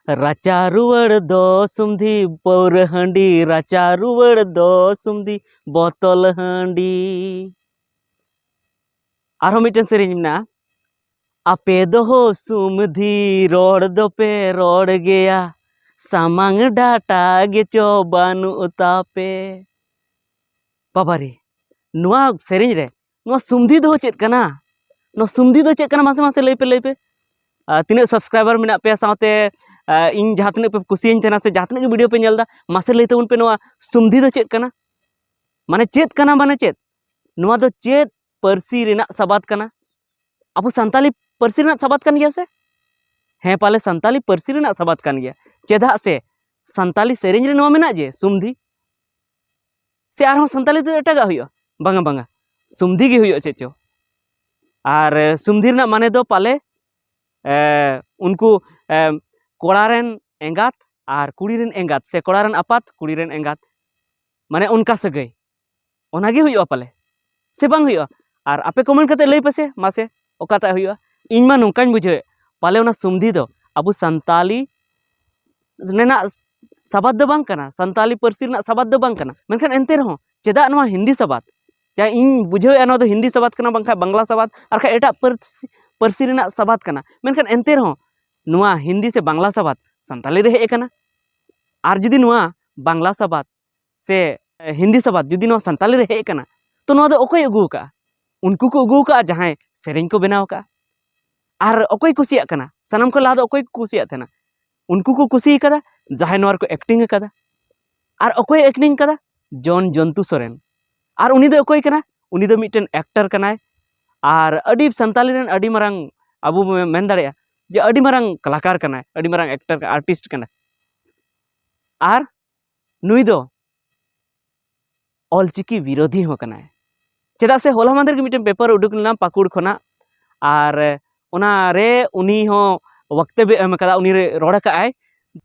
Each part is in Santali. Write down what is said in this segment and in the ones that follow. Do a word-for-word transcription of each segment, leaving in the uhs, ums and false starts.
ᱨᱟᱪᱟ ᱨᱩᱣᱟᱹᱲ ᱫᱚ ᱥᱩᱢᱫᱷᱤ ᱯᱟᱹᱣᱨᱟᱹ ᱦᱟᱺᱰᱤ, ᱨᱟᱪᱟ ᱨᱩᱣᱟᱹᱲ ᱫᱚ ᱥᱩᱢᱫᱷᱤ ᱵᱚᱛᱚᱞ ᱦᱟᱺᱰᱤ᱾ ᱟᱨᱦᱚᱸ ᱢᱤᱫᱴᱮᱱ ᱥᱮᱨᱮᱧ ᱢᱮᱱᱟᱜᱼᱟ, ᱟᱯᱮ ᱫᱚᱦᱚ ᱥᱩᱢᱫᱷᱤ ᱨᱚᱲ ᱫᱚᱯᱮ ᱨᱚᱲ ᱜᱮᱭᱟ, ᱥᱟᱢᱟᱝ ᱰᱟᱴᱟ ᱜᱮᱪᱚ ᱵᱟᱹᱱᱩᱜ ᱛᱟᱯᱮ᱾ ᱵᱟᱵᱟᱨᱮ, ᱱᱚᱣᱟ ᱥᱮᱨᱮᱧ ᱨᱮ ᱱᱚᱣᱟ ᱥᱩᱢᱫᱷᱤ ᱫᱚ ᱪᱮᱫ ᱠᱟᱱᱟ? ᱱᱚᱣᱟ ᱥᱩᱢᱫᱷᱤ ᱫᱚ ᱪᱮᱫ ᱠᱟᱱᱟ? ᱢᱟᱥᱮ ᱢᱟᱥᱮ ᱞᱟᱹᱭ ᱯᱮ, ᱞᱟᱹᱭ ᱯᱮ᱾ ᱟᱨ ᱛᱤᱱᱟᱹᱜ ᱥᱟᱵᱥᱠᱨᱟᱭᱵᱟᱨ ᱢᱮᱱᱟᱜ ᱯᱮᱭᱟ, ᱥᱟᱶᱛᱮ ᱟᱨ ᱤᱧ ᱡᱟᱦᱟᱸ ᱛᱤᱱᱟᱹᱜ ᱯᱮ ᱠᱩᱥᱤᱭᱟᱹᱧ ᱛᱟᱦᱮᱱᱟ ᱥᱮ ᱡᱟᱦᱟᱸ ᱛᱤᱱᱟᱹᱜ ᱜᱮ ᱵᱷᱤᱰᱤᱭᱳ ᱯᱮ ᱧᱮᱞ ᱮᱫᱟ, ᱢᱟᱥᱮ ᱞᱟᱹᱭ ᱛᱟᱵᱚᱱ ᱯᱮ, ᱱᱚᱣᱟ ᱥᱩᱢᱫᱷᱤ ᱫᱚ ᱪᱮᱫ ᱠᱟᱱᱟ? ᱢᱟᱱᱮ ᱪᱮᱫ ᱠᱟᱱᱟ? ᱢᱟᱱᱮ ᱪᱮᱫ? ᱱᱚᱣᱟ ᱫᱚ ᱪᱮᱫ ᱯᱟᱹᱨᱥᱤ ᱨᱮᱱᱟᱜ ᱥᱟᱵᱟᱫ ᱠᱟᱱᱟ? ᱟᱵᱚ ᱥᱟᱱᱛᱟᱞᱤ ᱯᱟᱹᱨᱥᱤ ᱨᱮᱱᱟᱜ ᱥᱟᱵᱟᱫ ᱠᱟᱱ ᱜᱮᱭᱟ ᱥᱮ? ᱦᱮᱸ, ᱯᱟᱞᱮ ᱥᱟᱱᱛᱟᱞᱤ ᱯᱟᱹᱨᱥᱤ ᱨᱮᱱᱟᱜ ᱥᱟᱵᱟᱫ ᱠᱟᱱ ᱜᱮᱭᱟ᱾ ᱪᱮᱫᱟᱜ ᱥᱮ ᱥᱟᱱᱛᱟᱞᱤ ᱥᱮᱨᱮᱧ ᱨᱮ ᱱᱚᱣᱟ ᱢᱮᱱᱟᱜ ᱡᱮ ᱥᱩᱢᱫᱷᱤ, ᱥᱮ ᱟᱨᱦᱚᱸ ᱥᱟᱱᱛᱟᱞᱤ ᱛᱮ ᱮᱴᱟᱜᱟᱜ ᱦᱩᱭᱩᱜᱼᱟ? ᱵᱟᱝᱟ, ᱵᱟᱝᱟ, ᱥᱩᱢᱫᱷᱤ ᱜᱮ ᱦᱩᱭᱩᱜᱼᱟ ᱪᱮᱫ ᱪᱚ᱾ ᱟᱨ ᱥᱩᱢᱫᱷᱤ ᱨᱮᱱᱟᱜ ᱢᱟᱱᱮ ᱫᱚ ᱯᱟᱞᱮ ᱮ, ᱩᱱᱠᱩ ᱮ, ᱠᱚᱲᱟ ᱨᱮᱱ ᱮᱸᱜᱟᱛ ᱟᱨ ᱠᱩᱲᱤ ᱨᱮᱱ ᱮᱸᱜᱟᱛ, ᱥᱮ ᱠᱚᱲᱟ ᱨᱮᱱ ᱟᱯᱟᱛ ᱠᱩᱲᱤ ᱨᱮᱱ ᱮᱸᱜᱟᱛ, ᱢᱟᱱᱮ ᱚᱱᱠᱟ ᱥᱟᱹᱜᱟᱹᱭ, ᱚᱱᱟ ᱜᱮ ᱦᱩᱭᱩᱜᱼᱟ ᱯᱟᱞᱮ, ᱥᱮ ᱵᱟᱝ ᱦᱩᱭᱩᱜᱼᱟ? ᱟᱨ ᱟᱯᱮ ᱠᱚᱢᱮᱱᱴ ᱠᱟᱛᱮ ᱞᱟᱹᱭ ᱯᱮᱥᱮ ᱢᱟᱥᱮ, ᱚᱠᱟᱴᱟᱜ ᱦᱩᱭᱩᱜᱼᱟ? ᱤᱧ ᱢᱟ ᱱᱚᱝᱠᱟᱧ ᱵᱩᱡᱷᱟᱹᱣᱮᱫ, ᱯᱟᱞᱮ ᱚᱱᱟ ᱥᱩᱢᱫᱷᱤ ᱫᱚ ᱟᱵᱚ ᱥᱟᱱᱛᱟᱞᱤ ᱨᱮᱱᱟᱜ ᱥᱟᱵᱟᱫ ᱫᱚ ᱵᱟᱝ ᱠᱟᱱᱟ, ᱥᱟᱱᱛᱟᱞᱤ ᱯᱟᱹᱨᱥᱤ ᱨᱮᱱᱟᱜ ᱥᱟᱵᱟᱫ ᱫᱚ ᱵᱟᱝ ᱠᱟᱱᱟ, ᱢᱮᱱᱠᱷᱟᱱ ᱮᱱᱛᱮ ᱨᱮᱦᱚᱸ ᱪᱮᱫᱟᱜ ᱱᱚᱣᱟ ᱦᱤᱱᱫᱤ ᱥᱟᱵᱟᱫ? ᱡᱟ ᱤᱧ ᱵᱩᱡᱷᱟᱹᱣᱮᱫᱼᱟ, ᱱᱚᱣᱟ ᱫᱚ ᱦᱤᱱᱫᱤ ᱥᱟᱵᱟᱫ ᱠᱟᱱᱟ, ᱵᱟᱝᱠᱷᱟᱱ ᱵᱟᱝᱞᱟ ᱥᱟᱵᱟᱫ, ᱟᱨ ᱵᱟᱠᱷᱟᱡ ᱮᱴᱟᱜ ᱯᱟᱹᱨᱥᱤ, ᱯᱟᱹᱨᱥᱤ ᱨᱮᱱᱟᱜ ᱥᱟᱵᱟᱫ ᱠᱟᱱᱟ, ᱢᱮᱱᱠᱷᱟᱱ ᱮᱱᱛᱮ ᱨᱮᱦᱚᱸ ᱱᱚᱣᱟ ᱦᱤᱱᱫᱤ ᱥᱮ ᱵᱟᱝᱞᱟ ᱥᱟᱵᱟᱫ ᱥᱟᱱᱛᱟᱞᱤ ᱨᱮ ᱦᱮᱡ ᱟᱠᱟᱱᱟ᱾ ᱟᱨ ᱡᱩᱫᱤ ᱱᱚᱣᱟ ᱵᱟᱝᱞᱟ ᱥᱟᱵᱟᱫ ᱥᱮ ᱦᱤᱱᱫᱤ ᱥᱟᱵᱟᱫ ᱡᱩᱫᱤ ᱱᱚᱣᱟ ᱥᱟᱱᱛᱟᱞᱤ ᱨᱮ ᱦᱮᱡ ᱟᱠᱟᱱᱟ, ᱛᱚ ᱱᱚᱣᱟ ᱫᱚ ᱚᱠᱚᱭ ᱟᱹᱜᱩ ᱟᱠᱟᱫᱼᱟ? ᱩᱱᱠᱩ ᱠᱚ ᱟᱹᱜᱩ ᱟᱠᱟᱫᱼᱟ ᱡᱟᱦᱟᱸᱭ ᱥᱮᱨᱮᱧ ᱠᱚ ᱵᱮᱱᱟᱣ ᱟᱠᱟᱫᱼᱟ᱾ ᱟᱨ ᱚᱠᱚᱭ ᱠᱩᱥᱤᱭᱟᱜ ᱠᱟᱱᱟ? ᱥᱟᱱᱟᱢ ᱠᱷᱚᱱ ᱞᱟᱦᱟ ᱫᱚ ᱚᱠᱚᱭ ᱠᱚ ᱠᱩᱥᱤᱭᱟᱜ ᱛᱟᱦᱮᱱᱟ? ᱩᱱᱠᱩ ᱠᱚ ᱠᱩᱥᱤ ᱟᱠᱟᱫᱟ ᱡᱟᱦᱟᱸᱭ ᱱᱚᱣᱟ ᱨᱮᱠᱚ ᱮᱠᱴᱤᱝ ᱟᱠᱟᱫᱟ᱾ ᱟᱨ ᱚᱠᱚᱭ ᱮᱠᱴᱤᱝ ᱟᱠᱟᱫᱟ? ᱡᱚᱱ ᱡᱚᱱᱛᱩ ᱥᱚᱨᱮᱱ᱾ ᱟᱨ ᱩᱱᱤ ᱫᱚ ᱚᱠᱚᱭ ᱠᱟᱱᱟ? ᱩᱱᱤ ᱫᱚ ᱢᱤᱫᱴᱮᱱ ᱮᱠᱴᱟᱨ ᱠᱟᱱᱟᱭ᱾ ᱟᱨ ᱟᱹᱰᱤ ᱥᱟᱱᱛᱟᱞᱤ ᱨᱮᱱ ᱟᱹᱰᱤ ᱢᱟᱨᱟᱝ, ᱟᱵᱚ ᱵᱚᱱ ᱢᱮᱱ ᱫᱟᱲᱮᱭᱟᱜᱼᱟ ᱡᱮ ᱟᱹᱰᱤ ᱢᱟᱨᱟᱝ ᱠᱟᱞᱟᱠᱟᱨ ᱠᱟᱱᱟᱭ, ᱟᱹᱰᱤ ᱢᱟᱨᱟᱝ ᱮᱠᱴᱟᱨ, ᱟᱨᱴᱤᱥᱴ ᱠᱟᱱᱟᱭ᱾ ᱟᱨ ᱱᱩᱭ ᱫᱚ ᱚᱞᱪᱤᱠᱤ ᱵᱤᱨᱳᱫᱷᱤ ᱦᱚᱸ ᱠᱟᱱᱟᱭ᱾ ᱪᱮᱫᱟᱜ ᱥᱮ ᱦᱚᱞᱟ ᱢᱟᱦᱫᱮᱨ ᱜᱮ ᱢᱤᱫᱴᱮᱱ ᱯᱮᱯᱟᱨ ᱩᱰᱩᱠ ᱞᱮᱱᱟ ᱯᱟᱹᱠᱩᱲ ᱠᱷᱚᱱᱟᱜ, ᱟᱨ ᱚᱱᱟ ᱨᱮ ᱩᱱᱤ ᱦᱚᱸ ᱵᱚᱠᱛᱚᱵᱵᱚ ᱮᱢ ᱟᱠᱟᱫᱟ, ᱩᱱᱤ ᱨᱮ ᱨᱚᱲ ᱟᱠᱟᱫ ᱟᱭ᱾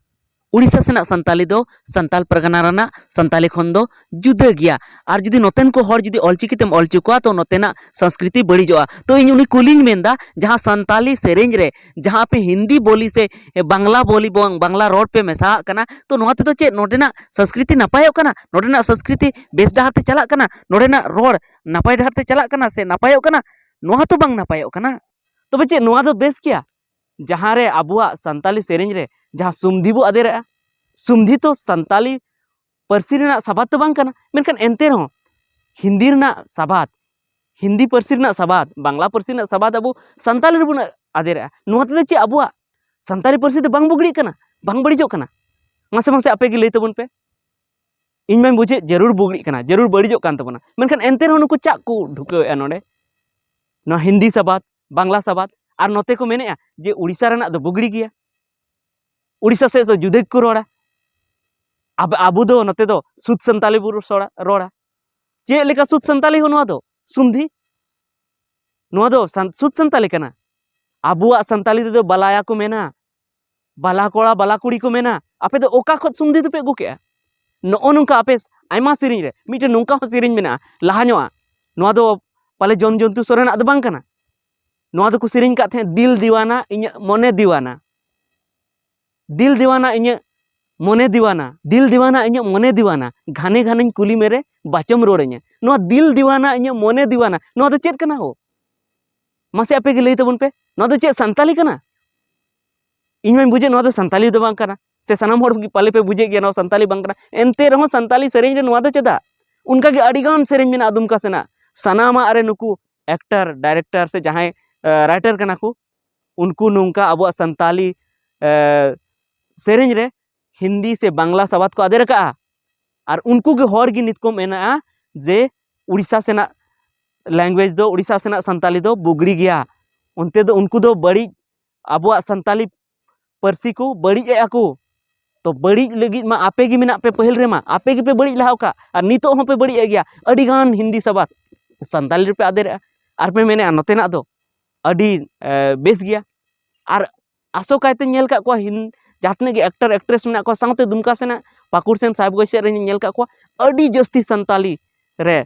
ᱩᱲᱤᱥᱥᱟ ᱥᱮᱱᱟᱜ ᱥᱟᱱᱛᱟᱞᱤ ᱫᱚ ᱥᱟᱱᱛᱟᱞ ᱯᱟᱨᱜᱟᱱᱟ ᱨᱮᱱᱟᱜ ᱥᱟᱱᱛᱟᱞᱤ ᱠᱷᱚᱱ ᱫᱚ ᱡᱩᱫᱟᱹ ᱜᱮᱭᱟ᱾ ᱟᱨ ᱡᱩᱫᱤ ᱱᱚᱛᱮᱱ ᱠᱚ ᱦᱚᱲ ᱡᱩᱫᱤ ᱚᱞᱪᱤᱠᱤ ᱛᱮᱢ ᱚᱞ ᱦᱚᱪᱚ ᱠᱚᱣᱟ, ᱛᱚ ᱱᱚᱛᱮᱱᱟᱜ ᱥᱚᱝᱥᱠᱨᱤᱛᱤ ᱵᱟᱹᱲᱤᱡᱚᱜᱼᱟ᱾ ᱛᱚ ᱤᱧ ᱩᱱᱤ ᱠᱩᱞᱤᱧ ᱢᱮᱱᱫᱟ, ᱡᱟᱦᱟᱸ ᱥᱟᱱᱛᱟᱞᱤ ᱥᱮᱨᱮᱧ ᱨᱮ ᱡᱟᱦᱟᱸ ᱟᱯᱮ ᱦᱤᱱᱫᱤ ᱵᱳᱞᱤ ᱥᱮ ᱵᱟᱝᱞᱟ ᱵᱳᱞᱤ, ᱵᱟᱝ, ᱵᱟᱝᱞᱟ ᱨᱚᱲ ᱯᱮ ᱢᱮᱥᱟᱣᱟᱜ ᱠᱟᱱᱟ, ᱛᱚ ᱱᱚᱣᱟ ᱛᱮᱫᱚ ᱪᱮᱫ ᱱᱚᱰᱮᱱᱟᱜ ᱥᱚᱝᱥᱠᱨᱤᱛᱤ ᱱᱟᱯᱟᱭᱚᱜ ᱠᱟᱱᱟ? ᱱᱚᱰᱮᱱᱟᱜ ᱥᱚᱝᱥᱠᱨᱤᱛᱤ ᱵᱮᱥ ᱰᱟᱦᱟᱨ ᱛᱮ ᱪᱟᱞᱟᱜ ᱠᱟᱱᱟ? ᱱᱚᱰᱮᱱᱟᱜ ᱨᱚᱲ ᱱᱟᱯᱟᱭ ᱰᱟᱦᱟᱨ ᱛᱮ ᱪᱟᱞᱟᱜ ᱠᱟᱱᱟ ᱥᱮ ᱱᱟᱯᱟᱭᱚᱜ ᱠᱟᱱᱟ? ᱱᱚᱣᱟ ᱛᱚ ᱵᱟᱝ ᱱᱟᱯᱟᱭᱚᱜ ᱠᱟᱱᱟ᱾ ᱛᱚᱵᱮ ᱪᱮᱫ ᱱᱚᱣᱟ ᱫᱚ ᱵᱮᱥ ᱜᱮᱭᱟ? ᱡᱟᱦᱟᱸ ᱨᱮ ᱟᱵᱚᱣᱟᱜ ᱥᱟᱱᱛᱟᱞᱤ ᱥᱮᱨᱮᱧ ᱨᱮ ᱡᱟᱦᱟᱸ ᱥᱩᱢᱫᱷᱤ ᱵᱚ ᱟᱫᱮᱨᱮᱜᱼᱟ, ᱥᱩᱢᱫᱷᱤ ᱛᱚ ᱥᱟᱱᱛᱟᱞᱤ ᱯᱟᱹᱨᱥᱤ ᱨᱮᱱᱟᱜ ᱥᱟᱵᱟᱫ ᱫᱚ ᱵᱟᱝ ᱠᱟᱱᱟ, ᱢᱮᱱᱠᱷᱟᱱ ᱮᱱᱛᱮ ᱨᱮᱦᱚᱸ ᱦᱤᱱᱫᱤ ᱨᱮᱱᱟᱜ ᱥᱟᱵᱟᱫ, ᱦᱤᱱᱫᱤ ᱯᱟᱹᱨᱥᱤ ᱨᱮᱱᱟᱜ ᱥᱟᱵᱟᱫ, ᱵᱟᱝᱞᱟ ᱯᱟᱹᱨᱥᱤ ᱨᱮᱱᱟᱜ ᱥᱟᱵᱟᱫ ᱟᱵᱚ ᱥᱟᱱᱛᱟᱞᱤ ᱨᱮᱵᱚᱱ ᱟᱫᱮᱨᱮᱜᱼᱟ᱾ ᱱᱚᱣᱟ ᱛᱮᱫᱚ ᱪᱮᱫ ᱟᱵᱚᱣᱟᱜ ᱥᱟᱱᱛᱟᱞᱤ ᱯᱟᱹᱨᱥᱤ ᱫᱚ ᱵᱟᱝ ᱵᱩᱜᱲᱤᱜ ᱠᱟᱱᱟ? ᱵᱟᱝ ᱵᱟᱹᱲᱤᱡᱚᱜ ᱠᱟᱱᱟ? ᱢᱟᱥᱮ ᱢᱟᱥᱮ ᱟᱯᱮ ᱜᱮ ᱞᱟᱹᱭ ᱛᱟᱵᱚᱱ ᱯᱮ᱾ ᱤᱧ ᱢᱟᱧ ᱵᱩᱡᱷᱟᱹᱣ ᱡᱟᱹᱨᱩᱲ ᱵᱩᱜᱲᱤᱜ ᱠᱟᱱᱟ, ᱡᱟᱹᱨᱩᱲ ᱵᱟᱹᱲᱤᱡᱚᱜ ᱠᱟᱱ ᱛᱟᱵᱚᱱᱟ, ᱢᱮᱱᱠᱷᱟᱱ ᱮᱱᱛᱮ ᱨᱮᱦᱚᱸ ᱱᱩᱠᱩ ᱪᱟᱜ ᱠᱚ ᱰᱷᱩᱠᱟᱹᱣᱮᱫᱼᱟ ᱱᱚᱰᱮ, ᱱᱚᱣᱟ ᱦᱤᱱᱫᱤ ᱥᱟᱵᱟᱫ, ᱵᱟᱝᱞᱟ ᱥᱟᱵᱟᱫ, ᱟᱨ ᱱᱚᱛᱮ ᱠᱚ ᱢᱮᱱᱮᱫᱼᱟ ᱡᱮ ᱩᱲᱤᱥᱥᱟ ᱨᱮᱱᱟᱜ ᱫᱚ ᱵᱩᱜᱲᱤ ᱜᱮᱭᱟ, ᱩᱲᱤᱥᱥᱟ ᱥᱮᱫ ᱫᱚ ᱡᱩᱫᱟᱹ ᱜᱮᱠᱚ ᱨᱚᱲᱟ, ᱟᱵ-, ᱟᱵᱚ ᱫᱚ ᱱᱚᱛᱮ ᱫᱚ ᱥᱩᱫ ᱥᱟᱱᱛᱟᱞᱤ ᱵᱚ ᱨᱚᱲᱟ, ᱨᱚᱲᱟ᱾ ᱪᱮᱫ ᱞᱮᱠᱟ ᱥᱩᱫ ᱥᱟᱱᱛᱟᱞᱤ ᱦᱚᱸ ᱱᱚᱣᱟ ᱫᱚ ᱥᱩᱢᱫᱷᱤ, ᱱᱚᱣᱟ ᱫᱚ ᱥᱟᱱ-, ᱥᱩᱫ ᱥᱟᱱᱛᱟᱞᱤ ᱠᱟᱱᱟ᱾ ᱟᱵᱚᱣᱟᱜ ᱥᱟᱱᱛᱟᱞᱤ ᱛᱮᱫᱚ ᱵᱟᱞᱟᱭᱟ ᱠᱚ ᱢᱮᱱᱟ, ᱵᱟᱞᱟ ᱠᱚᱲᱟ ᱵᱟᱞᱟ ᱠᱩᱲᱤ ᱠᱚ ᱢᱮᱱᱟ᱾ ᱟᱯᱮ ᱫᱚ ᱚᱠᱟ ᱠᱷᱚᱱ ᱥᱩᱢᱫᱷᱤ ᱫᱚᱯᱮ ᱟᱹᱜᱩ ᱠᱮᱜᱼᱟ? ᱱᱚᱜᱼᱚ ᱱᱚᱝᱠᱟ ᱟᱯᱮ ᱟᱭᱢᱟ ᱥᱮᱨᱮᱧ ᱨᱮ, ᱢᱤᱫᱴᱮᱱ ᱱᱚᱝᱠᱟ ᱦᱚᱸ ᱥᱮᱨᱮᱧ ᱢᱮᱱᱟᱜᱼᱟ ᱞᱟᱦᱟ ᱧᱚᱜᱼᱟ, ᱱᱚᱣᱟ ᱫᱚ ᱯᱟᱞᱮ ᱡᱚᱢ ᱡᱚᱱᱛᱩ ᱥᱚᱨᱮᱱᱟᱜ ᱫᱚ ᱵᱟᱝ ᱠᱟᱱᱟ᱾ ᱱᱚᱣᱟ ᱫᱚᱠᱚ ᱥᱮᱨᱮᱧ ᱠᱟᱜ ᱛᱟᱦᱮᱸᱫ, ᱫᱤᱞ ᱫᱤᱣᱟᱱᱟ ᱤᱧᱟᱹᱜ ᱢᱚᱱᱮ ᱫᱤᱣᱟᱱᱟ, ᱫᱤᱞ ᱫᱤᱣᱟᱱᱟ ᱤᱧᱟᱹᱜ ᱢᱚᱱᱮ ᱫᱤᱣᱟᱱᱟ, ᱫᱤᱞ ᱫᱤᱣᱟᱱᱟ ᱤᱧᱟᱹᱜ ᱢᱚᱱᱮ ᱫᱤᱣᱟᱱᱟ, ᱜᱷᱟᱱᱮ ᱜᱷᱟᱱᱮᱧ ᱠᱩᱞᱤ ᱢᱮᱨᱮ, ᱵᱟᱪᱚᱢ ᱨᱚᱲᱟᱹᱧᱟ᱾ ᱱᱚᱣᱟ ᱫᱤᱞ ᱫᱤᱣᱟᱱᱟ ᱤᱧᱟᱹᱜ ᱢᱚᱱᱮ ᱫᱤᱣᱟᱱᱟ, ᱱᱚᱣᱟ ᱫᱚ ᱪᱮᱫ ᱠᱟᱱᱟ ᱦᱳ? ᱢᱟᱥᱮ ᱟᱯᱮ ᱜᱮ ᱞᱟᱹᱭ ᱛᱟᱵᱚᱱ ᱯᱮ, ᱱᱚᱣᱟ ᱫᱚ ᱪᱮᱫ ᱥᱟᱱᱛᱟᱞᱤ ᱠᱟᱱᱟ? ᱤᱧ ᱢᱟᱧ ᱵᱩᱡᱷᱟᱹᱣ ᱱᱚᱣᱟ ᱫᱚ ᱥᱟᱱᱛᱟᱞᱤ ᱫᱚ ᱵᱟᱝ ᱠᱟᱱᱟ, ᱥᱮ ᱥᱟᱱᱟᱢ ᱦᱚᱲ ᱜᱮ ᱯᱟᱞᱮ ᱯᱮ ᱵᱩᱡᱷᱟᱹᱣ ᱜᱮᱭᱟ ᱱᱚᱣᱟ ᱥᱟᱱᱛᱟᱞᱤ ᱵᱟᱝ ᱠᱟᱱᱟ᱾ ᱮᱱᱛᱮ ᱨᱮᱦᱚᱸ ᱥᱟᱱᱛᱟᱞᱤ ᱥᱮᱨᱮᱧ ᱨᱮ ᱱᱚᱣᱟ ᱫᱚ ᱪᱮᱫᱟᱜ? ᱚᱱᱠᱟ ᱜᱮ ᱟᱹᱰᱤ ᱜᱟᱱ ᱥᱮᱨᱮᱧ ᱢᱮᱱᱟᱜᱼᱟ ᱫᱩᱢᱠᱟ ᱥᱮᱱᱟᱜ᱾ ᱥᱟᱱᱟᱢᱟᱜ ᱨᱮ ᱱᱩᱠᱩ actor, director ᱥᱮ ᱡᱟᱦᱟᱸᱭ, ᱮ, writer ᱠᱟᱱᱟ ᱠᱚ, ᱩᱱᱠᱩ ᱱᱚᱝᱠᱟ ᱟᱵᱚᱣᱟᱜ ᱥᱟᱱᱛᱟᱞᱤ, ᱮ, ᱥᱮᱨᱮᱧ ᱨᱮ ᱦᱤᱱᱫᱤ ᱥᱮ ᱵᱟᱝᱞᱟ ᱥᱟᱵᱟᱫ ᱠᱚ ᱟᱫᱮᱨ ᱟᱠᱟᱜᱼᱟ᱾ ᱟᱨ ᱩᱱᱠᱩ ᱜᱮ ᱦᱚᱲ ᱜᱮ ᱱᱤᱛ ᱠᱚ ᱢᱮᱱᱟᱜᱼᱟ ᱡᱮ ᱩᱲᱤᱥᱥᱟ ᱥᱮᱱᱟᱜ language ᱫᱚ, ᱩᱲᱤᱥᱥᱟ ᱥᱮᱱᱟᱜ ᱥᱟᱱᱛᱟᱞᱤ ᱫᱚ ᱵᱩᱜᱲᱤ ᱜᱮᱭᱟ, ᱚᱱᱛᱮ ᱫᱚ ᱩᱱᱠᱩ ᱫᱚ ᱵᱟᱹᱲᱤᱡ, ᱟᱵᱚᱣᱟᱜ ᱥᱟᱱᱛᱟᱞᱤ ᱯᱟᱹᱨᱥᱤ ᱠᱚ ᱵᱟᱹᱲᱤᱡ ᱮᱜᱼᱟ ᱠᱚ᱾ ᱛᱚ ᱵᱟᱹᱲᱤᱡ ᱞᱟᱹᱜᱤᱫ ᱢᱟ ᱟᱯᱮ ᱜᱮ ᱢᱮᱱᱟᱜ ᱯᱮ, ᱯᱟᱹᱦᱤᱞ ᱨᱮᱢᱟ ᱟᱯᱮ ᱜᱮᱯᱮ ᱵᱟᱹᱲᱤᱡ ᱞᱟᱦᱟᱣ ᱠᱟᱜ, ᱟᱨ ᱱᱤᱛᱚᱜ ᱦᱚᱸᱯᱮ ᱵᱟᱹᱲᱤᱡ ᱮᱫ ᱜᱮᱭᱟ᱾ ᱟᱹᱰᱤ ᱜᱟᱱ ᱦᱤᱱᱫᱤ ᱥᱟᱵᱟᱫ ᱥᱟᱱᱛᱟᱞᱤ ᱨᱮᱯᱮ ᱟᱫᱮᱨᱮᱜᱼᱟ, ᱟᱨ ᱯᱮ ᱢᱮᱱᱮᱜᱼᱟ ᱱᱚᱛᱮᱱᱟᱜ ᱫᱚ ᱟᱹᱰᱤ, ᱮ, ᱵᱮᱥ ᱜᱮᱭᱟ᱾ ᱟᱨ ᱟᱥᱚᱠᱟᱭᱛᱮ ᱧᱮᱞ ᱠᱟᱜ ᱠᱚᱣᱟ ᱦᱤᱱ-, ᱡᱟᱦᱟᱸ ᱛᱤᱱᱟᱹᱜ ᱜᱮ ᱮᱠᱴᱟᱨ ᱮᱠᱴᱨᱮᱥ ᱢᱮᱱᱟᱜ ᱠᱚᱣᱟ, ᱥᱟᱶᱛᱮ ᱫᱩᱢᱠᱟ ᱥᱮᱱᱟᱜ, ᱯᱟᱹᱠᱩᱲ ᱥᱮᱱ, ᱥᱟᱦᱮᱵᱽᱜᱚᱸᱡᱽ ᱥᱮᱫ ᱨᱮᱧ ᱧᱮᱞ ᱠᱟᱜ ᱠᱚᱣᱟ, ᱟᱹᱰᱤ ᱡᱟᱹᱥᱛᱤ ᱥᱟᱱᱛᱟᱞᱤ ᱨᱮ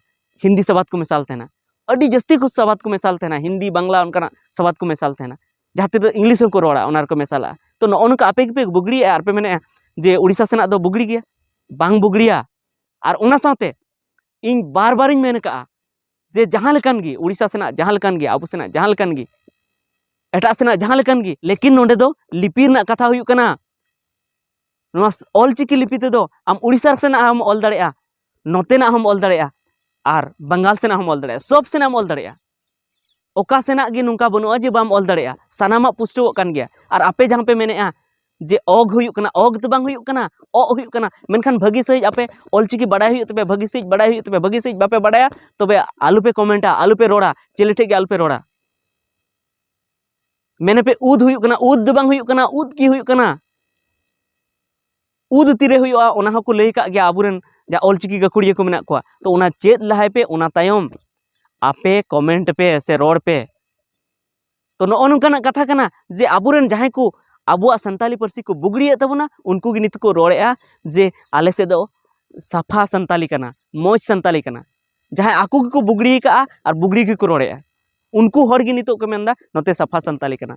ᱦᱤᱱᱫᱤ ᱥᱟᱵᱟᱫ ᱠᱚ ᱢᱮᱥᱟᱞ ᱛᱟᱦᱮᱱᱟ, ᱟᱹᱰᱤ ᱡᱟᱹᱥᱛᱤ ᱠᱚ ᱥᱟᱵᱟᱫ ᱠᱚ ᱢᱮᱥᱟᱞ ᱛᱟᱦᱮᱱᱟ, ᱦᱤᱱᱫᱤ, ᱵᱟᱝᱞᱟ, ᱚᱱᱠᱟᱱᱟᱜ ᱥᱟᱵᱟᱫ ᱠᱚ ᱢᱮᱥᱟᱞ ᱛᱟᱦᱮᱱᱟ, ᱡᱟᱦᱟᱸ ᱛᱮᱫᱚ ᱤᱝᱞᱤᱥ ᱦᱚᱸᱠᱚ ᱨᱚᱲᱟ, ᱚᱱᱟ ᱨᱮᱠᱚ ᱢᱮᱥᱟᱞᱟᱜᱼᱟ᱾ ᱛᱚ, ᱱᱚᱜᱼᱚ ᱱᱚᱝᱠᱟ ᱟᱯᱮ ᱜᱮᱯᱮ ᱵᱩᱜᱲᱤᱭᱮᱜᱼᱟ ᱟᱨ ᱯᱮ ᱢᱮᱱᱮᱫᱼᱟ ᱡᱮ ᱩᱲᱤᱥᱥᱟ ᱥᱮᱱᱟᱜ ᱫᱚ ᱵᱩᱜᱲᱤ ᱜᱮᱭᱟ, ᱵᱟᱝ ᱵᱩᱜᱲᱤᱭᱟ᱾ ᱟᱨ ᱚᱱᱟ ᱥᱟᱶᱛᱮ ᱤᱧ ᱵᱟᱨ ᱵᱟᱨᱤᱧ ᱢᱮᱱ ᱠᱟᱜᱼᱟ ᱡᱮ ᱡᱟᱦᱟᱸ ᱞᱮᱠᱟᱱ ᱜᱮ, ᱩᱲᱤᱥᱥᱟ ᱥᱮᱱᱟᱜ ᱡᱟᱦᱟᱸ ᱞᱮᱠᱟᱱ ᱜᱮ, ᱟᱵᱚ ᱥᱮᱱᱟᱜ ᱡᱟᱦᱟᱸ ᱞᱮᱠᱟᱱ ᱜᱮ, ᱮᱴᱟᱜ ᱥᱮᱱᱟᱜ ᱡᱟᱦᱟᱸ ᱞᱮᱠᱟᱱ ᱜᱮ, ᱞᱮᱠᱤᱱ ᱱᱚᱰᱮ ᱫᱚ ᱞᱤᱯᱤ ᱨᱮᱱᱟᱜ ᱠᱟᱛᱷᱟ ᱦᱩᱭᱩᱜ ᱠᱟᱱᱟ᱾ ᱱᱚᱣᱟ ᱚᱞ ᱪᱤᱠᱤ ᱞᱤᱯᱤ ᱛᱮᱫᱚ ᱟᱢ ᱩᱲᱤᱥᱥᱟ ᱥᱮᱱᱟᱜ ᱦᱚᱸᱢ ᱚᱞ ᱫᱟᱲᱮᱭᱟᱜᱼᱟ, ᱱᱚᱛᱮᱱᱟᱜ ᱦᱚᱸᱢ ᱚᱞ ᱫᱟᱲᱮᱭᱟᱜᱼᱟ, ᱟᱨ ᱵᱟᱝᱜᱟᱞ ᱥᱮᱱᱟᱜ ᱦᱚᱸᱢ ᱚᱞ ᱫᱟᱲᱮᱭᱟᱜᱼᱟ, ᱥᱚᱵ ᱥᱮᱱᱟᱜ ᱮᱢ ᱚᱞ ᱫᱟᱲᱮᱭᱟᱜᱼᱟ᱾ ᱚᱠᱟ ᱥᱮᱱᱟᱜ ᱜᱮ ᱱᱚᱝᱠᱟ ᱵᱟᱹᱱᱩᱜᱼᱟ ᱡᱮ ᱵᱟᱢ ᱚᱞ ᱫᱟᱲᱮᱭᱟᱜᱼᱟ, ᱥᱟᱱᱟᱢᱟᱜ ᱯᱩᱥᱴᱟᱹᱣᱚᱜ ᱠᱟᱱ ᱜᱮᱭᱟ᱾ ᱟᱨ ᱟᱯᱮ ᱡᱟᱦᱟᱸ ᱯᱮ ᱢᱮᱱᱮᱫᱼᱟ ᱡᱮ ᱚᱜ ᱦᱩᱭᱩᱜ ᱠᱟᱱᱟ, ᱚᱜ ᱫᱚ ᱵᱟᱝ ᱦᱩᱭᱩᱜ ᱠᱟᱱᱟ, ᱚᱜ ᱦᱩᱭᱩᱜ ᱠᱟᱱᱟ, ᱢᱮᱱᱠᱷᱟᱱ ᱵᱷᱟᱹᱜᱤ ᱥᱟᱺᱦᱤᱡ ᱟᱯᱮ ᱚᱞ ᱪᱤᱠᱤ ᱵᱟᱰᱟᱭ ᱦᱩᱭᱩᱜ ᱛᱟᱯᱮᱭᱟ, ᱵᱷᱟᱹᱜᱤ ᱥᱟᱺᱦᱤᱡ ᱵᱟᱰᱟᱭ ᱦᱩᱭᱩᱜ ᱛᱟᱯᱮᱭᱟ, ᱵᱷᱟᱹᱜᱤ ᱥᱟᱺᱦᱤᱡ ᱵᱟᱯᱮ ᱵᱟᱰᱟᱭᱟ, ᱛᱚᱵᱮ ᱟᱞᱚᱯᱮ ᱠᱚᱢᱮᱱᱴᱟ, ᱟᱞᱚᱯᱮ ᱨᱚᱲᱟ, ᱪᱤᱞᱤ ᱴᱷᱮᱡ ᱜᱮ ᱟᱞᱚᱯᱮ ᱨᱚᱲᱟ᱾ ᱢᱮᱱᱮᱯᱮ ᱩᱫ ᱦᱩᱭᱩᱜ ᱠᱟᱱᱟ, ᱩᱫ ᱫᱚ ᱵᱟᱝ ᱦᱩᱭᱩᱜ ᱠᱟᱱᱟ, ᱩᱫ ᱠᱤ ᱦᱩᱭᱩᱜ ᱠᱟᱱᱟ? ᱩᱫ ᱛᱤᱨᱮ ᱦᱩᱭᱩᱜᱼᱟ, ᱚᱱᱟ ᱦᱚᱸᱠᱚ ᱞᱟᱹᱭ ᱠᱟᱜ ᱜᱮᱭᱟ ᱟᱵᱚᱨᱮᱱ ᱡᱟ ᱚᱞᱪᱤᱠᱤ ᱜᱟᱹᱠᱷᱩᱲᱤᱭᱟᱹ ᱠᱚ ᱢᱮᱱᱟᱜ ᱠᱚᱣᱟ᱾ ᱛᱚ, ᱚᱱᱟ ᱪᱮᱫ ᱞᱟᱦᱟᱭ ᱯᱮ, ᱚᱱᱟ ᱛᱟᱭᱚᱢ ᱟᱯᱮ ᱠᱚᱢᱮᱱᱴ ᱯᱮ ᱥᱮ ᱨᱚᱲ ᱯᱮ᱾ ᱛᱚ, ᱱᱚᱜᱼᱚ ᱱᱚᱝᱠᱟᱱᱟᱜ ᱠᱟᱛᱷᱟ ᱠᱟᱱᱟ ᱡᱮ ᱟᱵᱚᱨᱮᱱ ᱡᱟᱦᱟᱸᱭ ᱠᱚ ᱟᱵᱚᱣᱟᱜ ᱥᱟᱱᱛᱟᱞᱤ ᱯᱟᱹᱨᱥᱤ ᱠᱚ ᱵᱩᱜᱲᱤᱭᱮᱫ ᱛᱟᱵᱚᱱᱟ, ᱩᱱᱠᱩ ᱜᱮ ᱱᱤᱛᱚᱜ ᱠᱚ ᱨᱚᱲᱮᱫᱼᱟ ᱡᱮ ᱟᱞᱮ ᱥᱮᱫ ᱫᱚ ᱥᱟᱯᱷᱟ ᱥᱟᱱᱛᱟᱞᱤ ᱠᱟᱱᱟ, ᱢᱚᱡᱽ ᱥᱟᱱᱛᱟᱞᱤ ᱠᱟᱱᱟ᱾ ᱡᱟᱦᱟᱸᱭ ᱟᱠᱚ ᱜᱮᱠᱚ ᱵᱩᱜᱲᱤ ᱟᱠᱟᱜᱼᱟ ᱟᱨ ᱵᱩᱜᱲᱤ ᱜᱮᱠᱚ ᱨᱚᱲᱮᱫᱼᱟ, ᱩᱱᱠᱩ ᱦᱚᱲ ᱜᱮ ᱱᱤᱛᱚᱜ ᱠᱚ ᱢᱮᱱᱫᱟ ᱱᱚᱛᱮ ᱥᱟᱯᱷᱟ ᱥᱟᱱᱛᱟᱞᱤ ᱠᱟᱱᱟ᱾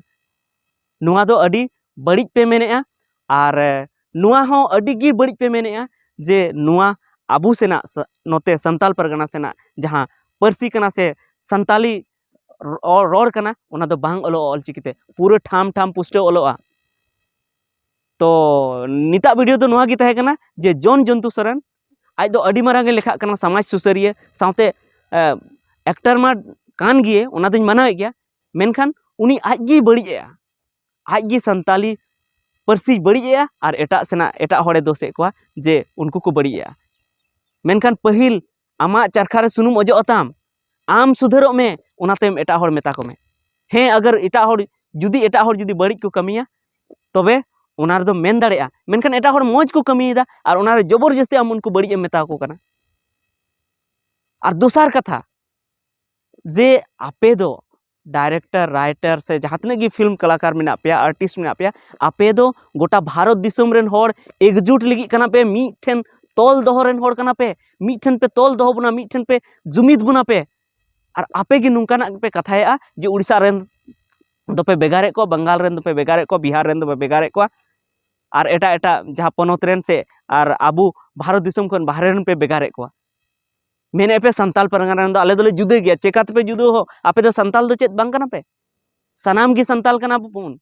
ᱱᱚᱣᱟ ᱫᱚ ᱟᱹᱰᱤ ᱵᱟᱹᱲᱤᱡ ᱯᱮ ᱢᱮᱱᱮᱫᱼᱟ᱾ ᱟᱨ, ᱮ, ᱱᱚᱣᱟ ᱦᱚᱸ ᱟᱹᱰᱤ ᱜᱮ ᱵᱟᱹᱲᱤᱡ ᱯᱮ ᱢᱮᱱᱮᱫᱼᱟ ᱡᱮ ᱱᱚᱣᱟ ᱟᱵᱚ ᱥᱮᱱᱟᱜ ᱥᱟ-, ᱱᱚᱛᱮ ᱥᱟᱱᱛᱟᱞ ᱯᱟᱨᱜᱟᱱᱟ ᱥᱮᱱᱟᱜ ᱡᱟᱦᱟᱸ ᱯᱟᱹᱨᱥᱤ ᱠᱟᱱᱟ ᱥᱮ ᱥᱟᱱᱛᱟᱞᱤ ᱨᱚ-, ᱨᱚᱲ ᱠᱟᱱᱟ, ᱚᱱᱟ ᱫᱚ ᱵᱟᱝ ᱚᱞᱚᱜᱼᱟ ᱚᱞᱪᱤᱠᱤ ᱛᱮ, ᱯᱩᱨᱟᱹ ᱴᱷᱟᱢ ᱴᱷᱟᱢ ᱯᱩᱥᱴᱟᱹᱣ ᱚᱞᱚᱜᱼᱟ᱾ ᱛᱚ, ᱱᱤᱛᱟᱜ ᱵᱷᱤᱰᱤᱭᱳ ᱫᱚ ᱱᱚᱣᱟ ᱜᱮ ᱛᱟᱦᱮᱸ ᱠᱟᱱᱟ ᱡᱮ ᱡᱚᱱ ᱡᱚᱱᱛᱩ ᱥᱚᱨᱮᱱ ᱟᱡ ᱫᱚ ᱟᱹᱰᱤ ᱢᱟᱨᱟᱝ ᱮ ᱞᱮᱠᱷᱟᱜ ᱠᱟᱱᱟ ᱥᱚᱢᱟᱡᱽ ᱥᱩᱥᱟᱹᱨᱤᱭᱟᱹ, ᱥᱟᱶᱛᱮ, ᱮ, ᱮᱠᱴᱟᱨ ᱢᱟ ᱠᱟᱱ ᱜᱮ, ᱚᱱᱟ ᱫᱚᱧ ᱢᱟᱱᱟᱣᱮᱫ ᱜᱮᱭᱟ, ᱢᱮᱱᱠᱷᱟᱱ ᱩᱱᱤ ᱟᱡ ᱜᱮᱭ ᱵᱟᱹᱲᱤᱡ ᱮᱜᱼᱟ, ᱟᱡ ᱜᱮ ᱥᱟᱱᱛᱟᱞᱤ ᱯᱟᱹᱨᱥᱤ ᱵᱟᱹᱲᱤᱡ ᱮᱜᱼᱟ ᱟᱨ ᱮᱴᱟᱜ ᱥᱮᱱᱟᱜ, ᱮᱴᱟᱜ ᱦᱚᱲᱮ ᱫᱳᱥᱮᱫ ᱠᱚᱣᱟ ᱡᱮ ᱩᱱᱠᱩ ᱠᱚ ᱵᱟᱹᱲᱤᱡ ᱮᱜᱼᱟ᱾ ᱢᱮᱱᱠᱷᱟᱱ ᱯᱟᱹᱦᱤᱞ ᱟᱢᱟᱜ ᱪᱟᱨᱠᱷᱟ ᱨᱮ ᱥᱩᱱᱩᱢ ᱚᱡᱚᱜ ᱟᱛᱟᱢ, ᱟᱢ ᱥᱩᱫᱷᱟᱹᱨᱚᱜ ᱢᱮ, ᱚᱱᱟ ᱛᱟᱭᱚᱢ ᱮᱴᱟᱜ ᱦᱚᱲ ᱢᱮᱛᱟ ᱠᱚᱢᱮ᱾ ᱦᱮᱸ, ᱟᱜᱟᱨ ᱮᱴᱟᱜ ᱦᱚᱲ, ᱡᱩᱫᱤ ᱮᱴᱟᱜ ᱦᱚᱲ ᱡᱩᱫᱤ ᱵᱟᱹᱲᱤᱡ ᱠᱚ ᱠᱟᱹᱢᱤᱭᱟ, ᱛᱚᱵᱮ ᱚᱱᱟ ᱨᱮᱫᱚ ᱢᱮᱱ ᱫᱟᱲᱮᱭᱟᱜᱼᱟ, ᱢᱮᱱᱠᱷᱟᱱ ᱮᱴᱟᱜ ᱦᱚᱲ ᱢᱚᱡᱽ ᱠᱚ ᱠᱟᱹᱢᱤᱭᱮᱫᱟ ᱟᱨ ᱚᱱᱟ ᱨᱮ ᱡᱚᱵᱚᱨᱡᱚᱥᱛᱤ ᱟᱢ ᱩᱱᱠᱩ ᱵᱟᱹᱲᱤᱡ ᱮᱢ ᱢᱮᱛᱟ ᱠᱚ ᱠᱟᱱᱟ᱾ ᱟᱨ ᱫᱚᱥᱟᱨ ᱠᱟᱛᱷᱟ, ᱡᱮ ᱟᱯᱮ ᱫᱚ ᱰᱟᱭᱨᱮᱠᱴᱚᱨ, ᱨᱟᱭᱴᱟᱨ ᱥᱮ ᱡᱟᱦᱟᱸ ᱛᱤᱱᱟᱹᱜ ᱜᱮ ᱯᱷᱤᱞᱢ ᱠᱟᱞᱟᱠᱟᱨ ᱢᱮᱱᱟᱜ ᱯᱮᱭᱟ, ᱟᱨᱴᱤᱥᱴ ᱢᱮᱱᱟᱜ ᱯᱮᱭᱟ, ᱟᱯᱮ ᱫᱚ ᱜᱚᱴᱟ ᱵᱷᱟᱨᱚᱛ ᱫᱤᱥᱚᱢ ᱨᱮᱱ ᱦᱚᱲ ᱮᱠᱡᱩᱴ ᱞᱟᱹᱜᱤᱫ ᱠᱟᱱᱟ ᱯᱮ, ᱢᱤᱫᱴᱷᱮᱱ ᱛᱚᱞ ᱫᱚᱦᱚ ᱨᱮᱱ ᱦᱚᱲ ᱠᱟᱱᱟ ᱯᱮ, ᱢᱤᱫᱴᱷᱮᱱ ᱯᱮ ᱛᱚᱞ ᱫᱚᱦᱚ ᱵᱚᱱᱟ, ᱢᱤᱫᱴᱷᱮᱱ ᱯᱮ ᱡᱩᱢᱤᱫ ᱵᱚᱱᱟ ᱯᱮ᱾ ᱟᱨ ᱟᱯᱮ ᱜᱮ ᱱᱚᱝᱠᱟᱱᱟᱜ ᱯᱮ ᱠᱟᱛᱷᱟᱭᱮᱫᱼᱟ ᱡᱮ ᱩᱲᱤᱥᱥᱟ ᱨᱮᱱ ᱫᱚᱯᱮ ᱵᱷᱮᱜᱟᱨᱮᱫ ᱠᱚᱣᱟ, ᱵᱟᱝᱜᱟᱞ ᱨᱮᱱ ᱫᱚᱯᱮ ᱵᱷᱮᱜᱟᱨᱮᱫ ᱠᱚᱣᱟ, ᱵᱤᱦᱟᱨ ᱨᱮᱱ ᱫᱚᱯᱮ ᱵᱷᱮᱜᱟᱨᱮᱫ ᱠᱚᱣᱟ, ᱟᱨ ᱮᱴᱟᱜ ᱮᱴᱟᱜ ᱡᱟᱦᱟᱸ ᱯᱚᱱᱚᱛ ᱨᱮᱱ ᱥᱮ ᱟᱨ ᱟᱵᱚ ᱵᱷᱟᱨᱚᱛ ᱫᱤᱥᱚᱢ ᱠᱷᱚᱱ ᱵᱟᱦᱨᱮ ᱨᱮᱱ ᱯᱮ ᱵᱷᱮᱜᱟᱨᱮᱫ ᱠᱚᱣᱟ᱾ ᱢᱮᱱᱮᱫ ᱯᱮ ᱥᱟᱱᱛᱟᱞ ᱯᱟᱨᱜᱟᱱᱟ ᱨᱮᱱ ᱫᱚ ᱟᱞᱮ ᱫᱚᱞᱮ ᱡᱩᱫᱟᱹ ᱜᱮᱭᱟ᱾ ᱪᱮᱠᱟ ᱛᱮᱯᱮ ᱡᱩᱫᱟᱹ ᱦᱚ? ᱟᱯᱮ ᱫᱚ ᱥᱟᱱᱛᱟᱞ ᱫᱚ ᱪᱮᱫ ᱵᱟᱝ ᱠᱟᱱᱟ ᱯᱮ? ᱥᱟᱱᱟᱢ ᱜᱮ ᱥᱟᱱᱛᱟᱞ ᱠᱟᱱᱟ ᱵᱚᱱ,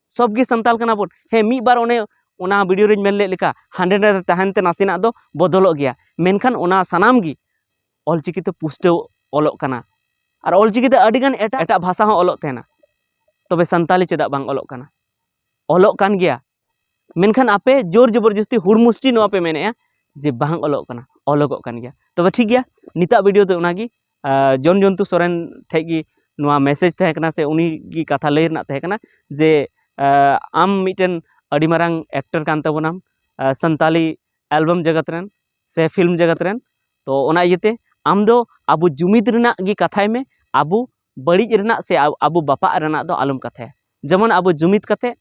ᱥᱚᱵ ᱜᱮ ᱥᱟᱱᱛᱟᱞ ᱠᱟᱱᱟ ᱵᱚᱱ᱾ ᱦᱮᱸ, ᱢᱤᱫ ᱵᱟᱨ ᱚᱱᱮ ᱚᱱᱟ ᱵᱷᱤᱰᱤᱭᱳ ᱨᱮᱧ ᱢᱮᱱ ᱞᱮᱫ ᱞᱮᱠᱟ ᱦᱟᱸᱰᱮ ᱱᱟᱰᱮ ᱛᱟᱦᱮᱱ ᱛᱮ ᱱᱟᱥᱮᱱᱟᱜ ᱫᱚ ᱵᱚᱫᱚᱞᱚᱜ ᱜᱮᱭᱟ, ᱢᱮᱱᱠᱷᱟᱱ ᱚᱱᱟ ᱥᱟᱱᱟᱢ ᱜᱮ ᱚᱞᱪᱤᱠᱤ ᱛᱮ ᱯᱩᱥᱴᱟᱹᱣ ᱚᱞᱚᱜ ᱠᱟᱱᱟ᱾ ᱟᱨ ᱚᱞᱪᱤᱠᱤ ᱛᱮ ᱟᱹᱰᱤᱜᱟᱱ ᱮᱴᱟᱜ ᱮᱴᱟᱜ ᱵᱷᱟᱥᱟ ᱦᱚᱸ ᱚᱞᱚᱜ ᱛᱟᱦᱮᱱᱟ, ᱛᱚᱵᱮ ᱥᱟᱱᱛᱟᱞᱤ ᱪᱮᱫᱟᱜ ᱵᱟᱝ ᱚᱞᱚᱜ ᱠᱟᱱᱟ? ᱚᱞᱚᱜ ᱠᱟᱱ ᱜᱮᱭᱟ, ᱢᱮᱱᱠᱷᱟᱱ ᱟᱯᱮ ᱡᱳᱨ ᱡᱚᱵᱚᱨᱡᱚᱥᱛᱤ ᱦᱩᱲᱢᱩᱥᱴᱤ ᱱᱚᱣᱟ ᱯᱮ ᱢᱮᱱᱮᱫᱼᱟ ᱡᱮ ᱵᱟᱝ ᱚᱞᱚᱜ ᱠᱟᱱᱟ, ᱚᱞᱚᱜᱚᱜ ᱠᱟᱱ ᱜᱮᱭᱟ᱾ ᱛᱚᱵᱮ ᱴᱷᱤᱠ ᱜᱮᱭᱟ, ᱱᱤᱛᱟᱜ ᱵᱷᱤᱰᱤᱭᱳ ᱫᱚ ᱚᱱᱟᱜᱮ᱾ ᱟᱨ ᱡᱚᱱ ᱡᱚᱱᱛᱩ ᱥᱚᱨᱮᱱ ᱴᱷᱮᱡ ᱜᱮ ᱱᱚᱣᱟ ᱢᱮᱥᱮᱡᱽ ᱛᱟᱦᱮᱸ ᱠᱟᱱᱟ ᱥᱮ ᱩᱱᱤ ᱜᱮ ᱠᱟᱛᱷᱟ ᱞᱟᱹᱭ ᱨᱮᱱᱟᱜ ᱛᱟᱦᱮᱸ ᱠᱟᱱᱟ ᱡᱮ, ᱟᱨ ᱟᱢ ᱢᱤᱫᱴᱮᱱ ᱟᱹᱰᱤ ᱢᱟᱨᱟᱝ ᱮᱠᱴᱚᱨ ᱠᱟᱱ ᱛᱟᱵᱚᱱᱟᱢ, ᱟᱨ ᱥᱟᱱᱛᱟᱞᱤ ᱮᱞᱵᱟᱢ ᱡᱟᱜᱟᱛ ᱨᱮᱱ ᱥᱮ ᱯᱷᱤᱞᱢ ᱡᱟᱜᱟᱛ ᱨᱮᱱ, ᱛᱚ ᱚᱱᱟ ᱤᱭᱟᱹᱛᱮ ᱟᱢ ᱫᱚ ᱟᱵᱚ ᱡᱩᱢᱤᱫ ᱨᱮᱱᱟᱜ ᱜᱮ ᱠᱟᱛᱷᱟᱭ ᱢᱮ, ᱟᱵᱚ ᱵᱟᱹᱲᱤᱡ ᱨᱮᱱᱟᱜ ᱥᱮ ᱟᱵ-, ᱟᱵᱚ ᱵᱟᱯᱟᱜ ᱨᱮᱱᱟᱜ ᱫᱚ ᱟᱞᱚᱢ ᱠᱟᱛᱷᱟᱭᱟ᱾ ᱡᱮᱢᱚᱱ ᱟᱵᱚ ᱡᱩᱢᱤᱫ ᱠᱟᱛᱮ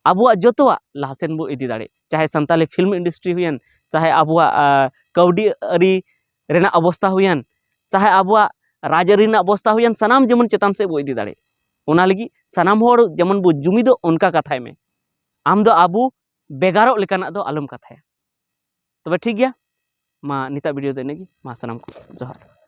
ᱟᱵᱚᱣᱟᱜ ᱡᱚᱛᱚᱣᱟᱜ ᱞᱟᱦᱟᱥᱮᱱ ᱵᱚ ᱤᱫᱤ ᱫᱟᱲᱮᱭᱟᱜ, ᱪᱟᱦᱮ ᱥᱟᱱᱛᱟᱞᱤ ᱯᱷᱤᱞᱢ ᱤᱱᱰᱟᱥᱴᱨᱤ ᱦᱩᱭᱮᱱ, ᱪᱟᱦᱮ ᱟᱵᱚᱣᱟᱜ, ᱟᱨ, ᱠᱟᱹᱣᱰᱤ ᱟᱹᱨᱤ ᱨᱮᱱᱟᱜ ᱚᱵᱚᱥᱛᱟ ᱦᱩᱭᱮᱱ, ᱪᱟᱦᱮ ᱟᱵᱚᱣᱟᱜ ᱨᱟᱡᱽᱟᱹᱨᱤ ᱨᱮᱱᱟᱜ ᱚᱵᱚᱥᱛᱟ ᱦᱩᱭᱮᱱ, ᱥᱟᱱᱟᱢ ᱡᱮᱢᱚᱱ ᱪᱮᱛᱟᱱ ᱥᱮᱫ ᱵᱚ ᱤᱫᱤ ᱫᱟᱲᱮᱭᱟᱜ᱾ ᱚᱱᱟ ᱞᱟᱹᱜᱤᱫ ᱥᱟᱱᱟᱢ ᱦᱚᱲ ᱡᱮᱢᱚᱱ ᱵᱚ ᱡᱩᱢᱤᱫᱚᱜ, ᱚᱱᱠᱟ ᱠᱟᱛᱷᱟᱭ ᱢᱮ᱾ ᱟᱢ ᱫᱚ ᱟᱵᱚ ᱵᱷᱮᱜᱟᱨᱚᱜ ᱞᱮᱠᱟᱱᱟᱜ ᱫᱚ ᱟᱞᱚᱢ ᱠᱟᱛᱷᱟᱭᱟ᱾ ᱛᱚᱵᱮ ᱴᱷᱤᱠ ᱜᱮᱭᱟ, ᱢᱟ ᱱᱤᱛᱟᱜ ᱵᱷᱤᱰᱤᱭᱳ ᱫᱚ ᱤᱱᱟᱹᱜ ᱜᱮ᱾ ᱢᱟ ᱥᱟᱱᱟᱢ ᱠᱚ ᱡᱚᱦᱟᱨ᱾